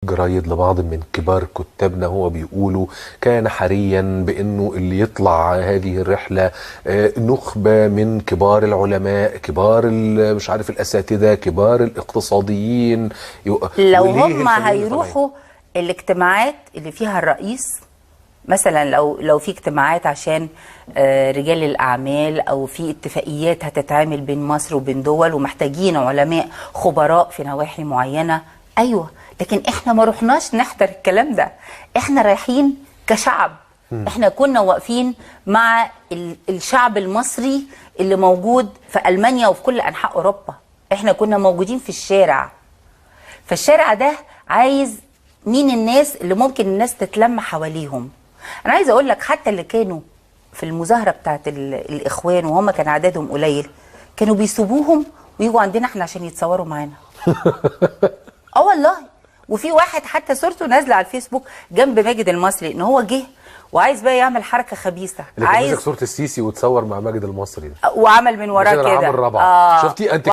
جرايد لبعض من كبار كتابنا هو بيقولوا كان حريا بانه اللي يطلع هذه الرحلة نخبة من كبار العلماء، كبار مش عارف الاساتذة، كبار الاقتصاديين. لو هم هيروحوا الاجتماعات اللي فيها الرئيس مثلا، لو في اجتماعات عشان رجال الاعمال، او في اتفاقيات هتتعمل بين مصر وبين دول ومحتاجين علماء خبراء في نواحي معينة، ايوه، لكن احنا ما رحناش نحضر الكلام ده، احنا رايحين كشعب. احنا كنا واقفين مع الشعب المصري اللي موجود في المانيا وفي كل انحاء اوروبا، احنا كنا موجودين في الشارع. فالشارع ده عايز مين؟ الناس اللي ممكن الناس تتلم حواليهم. انا عايزه اقول لك حتى اللي كانوا في المظاهرة بتاعت الاخوان وهم كان عددهم قليل، كانوا بيسيبوهم ويجوا عندنا احنا عشان يتصوروا معانا. اه والله. وفي واحد حتى صورته نازله على الفيسبوك جنب ماجد المصري، ان هو جه وعايز بقى يعمل حركة خبيثة، عايز صوره السيسي وتصور مع ماجد المصري ده، وعمل من وراه كده. شفتي انت؟